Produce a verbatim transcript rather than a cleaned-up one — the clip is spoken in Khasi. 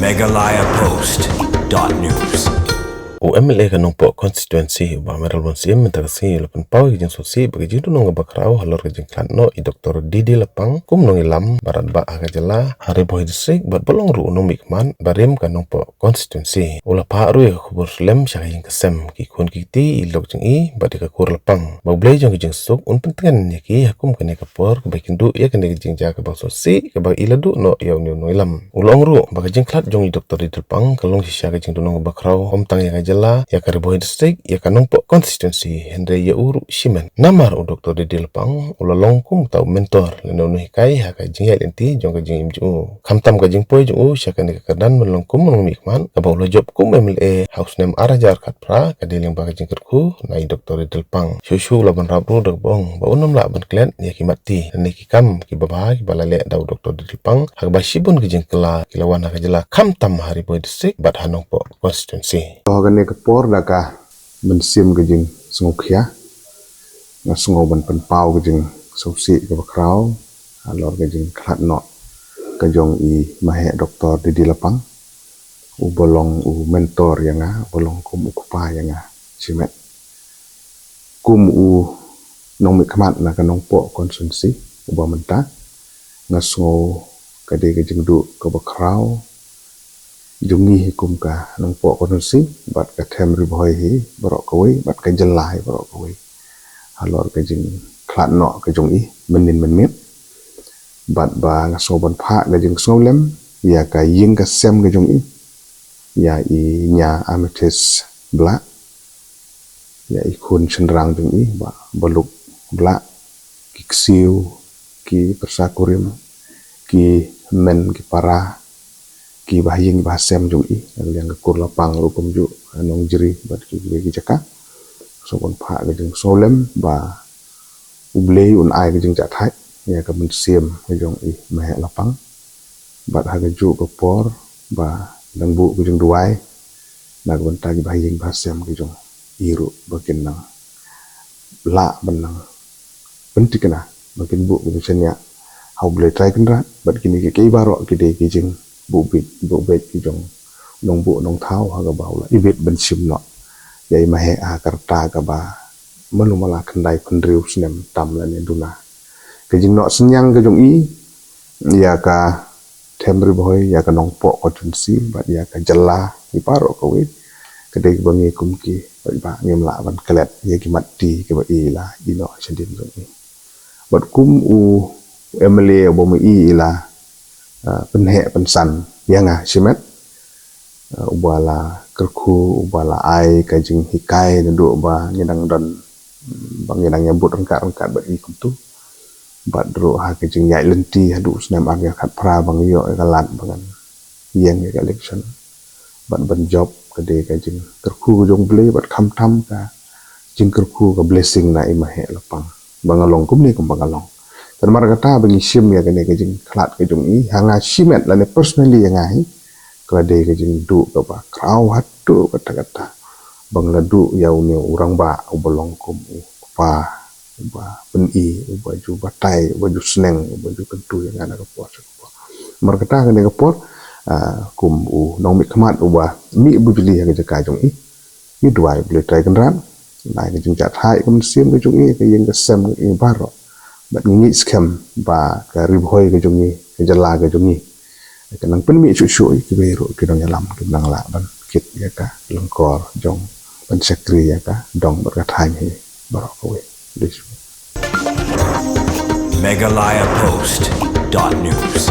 Meghalaya Post dot news. U M L A ka Nongpoh Constituency, u Bah Mayralborn Syiem, mynta ka sngi u la pynpaw ïa ka jingsngewsih bad ka jingdonong kaba khraw halor ka jingkhlad noh i Doktor D D Lapang kum u nongïalam baroh ba ha ka jylla, ha Ri Bhoi District, bad ba long ruh u nongmihkhmat barim ka Nongpoh Constituency. U la phah ruh ïa ka khubor slem sha ka ïing ka sem, ki khun ki kti, i lok jong i bad ïa ka kur Lapang, ba U Blei jong ka jingsuk un pyntngen ïa ki ha kum kane ka por kaba kin duh ïa kane ka jingjia kaba sngewsih kaba i la duh noh ïa une u nongïalam. U la ong ruh ba ka jingkhlad jong i Doktor D D Lapang ka long shisha ka jingdonong kaba khraw, ym tang ïa ka jylla, ïa ka Ri Bhoi District, ïa ka Nongpoh Constituency, hynrei ïa u ruh shimet. Namar u Doktor D D Lapang u la long kum uta u mentor lane u nonghikai ha ka jingïaid lynti jong ka jingim jong u. Khamtam ka jingpoi jong u sha kane ka kyrdan ban long kum u nongmihkhmat, kaba u la jop kum M L A ha u snem ar hajar khatphra, ka dei lyngba ka jingkyrkhu na i Doktor D D Lapang. Shuh shuh u la bynrap ruh da kaba ong ba un ym lah ban klet ïa ki mat ti lane ki kam kiba bha kiba la leh da u Doktor D D Lapang, ha kaba shibun ki jingkylla ki la wan ha ka jylla, khamtam ha Ri Bhoi District bad ha Nongpoh Constituency. To, ha kane ka por, da ka mynsiem ka jingsngewkhia, nga sngew ban pynpaw ka jingsngewsih kaba khraw halor ka jingkhlad noh ka jong i Maheh Doktor D D Lapang, uba long u mentor ïa nga, uba long kum u kpa ïa nga shimet. Kum u nongmihkhmat na ka Nongpoh Constituency uba mynta, nga sngew ka dei ka jingduh kaba khraw jong ngi hi kum ka Nongpoh Constituency bad ka them Ri Bhoi hi baroh kawei bad ka jylla hi baroh kawei halor ka jingkhlad noh ka jong i mynnin mynmiet. Bad ba nga sngew ban phah ka jingsngewlem ïa ka ïing ka sem ka jong i, ïa i Nia Amethyst Blah, ïa i khun shynrang jong i Bah Baluk Blah, ki ksiew, ki pyrsa kurim, ki hynmen ki para, ki bahaïing bahasem jong i, na ka liang ka kur Lapang ruh kumjuh, Nongjri bad kiwei ki jaka. Sngew ban phah ka jingsngewlem ba U Blei un ai ka jingjahthait ïa ka mynsiem ka jong i Maheh Lapang. Bad ha kajuh ka por ba dang buh ka jingduwai na ka bynta ki bahaïing bahasem ka jong i ruh, ba kin nang lah ban nang pynthikna, ba kin buh ka jingshaniah ha U Blei Trai Kynrad. Bad kine kiei kiei baroh ki dei ki jingbuh beit, buh beit ki jong Nongbuh Nongthaw ha kaba u la ibit ban shim noh ïa i Maheh ha ka rta kaba malu mala khyndai phew hynriew snem tam lane duna. Ka jingnoh synñiang ka jong i ïa ka them Ri Bhoi, ïa ka Nongpoh Constituency bad ïa ka jylla hi baroh kawei, ka dei kaba ngi kum ki paidbah ngim lah ban klet ïa ki mat ti kiba i la ïehnoh shadien jong i. Bad kum u M L A uba ma i i la, ah, pynheh pynsan ïa nga shimet, ah, uba la kyrkhu, uba la ai ka jinghikai naduh ba ngi dang don, ba ngi dang ïabud ryngkat ryngkat bad i kumtu. Bad ruh ha ka jingïaid lynti haduh u snem ar hajar khatphra ba ngi ïoh ïa ka lad ba ngan ïeng ïa ka election bad ban jop, ka dei ka jingkyrkhu ka jong U Blei bad khamtam ka jingkyrkhu, ka blessing na i Maheh Lapang ba nga long kumne kumba nga long. Te namar kata ba ngi shim ïa kane ka jingkhlad ka jong i, ha nga shimet lane personally ïa nga hi, ka la dei ka jingduh kaba khraw haduh katta katta ba nga la duh ïa une u rangbah uba long kum u kpa, uba pyni, uba ju batai, uba ju sneng, uba ju kyntu ïa nga na ka por sha ka por. Namar kata kane ka por, ah, kum u nongmihkhmat uba mih bujli ha ka jaka jong i, ngi duwai U Blei Trai Kynrad un ai ka jingjahthait ka mynsiem ka jong i, ka ïing ka sem ka jong i baroh. Bad ngi ngeit skhem ba ka Ri Bhoi ka jong i, ka jylla ka jong i, ka nang pynmih shuh shuh ïa kiwei ruh ki nongïalam kiba nang lah ban kit ïa ka lyngkor jong ban shakri ïa ka dong bad ka thaiñ hi baroh kawei. Meghalaya Post dot news.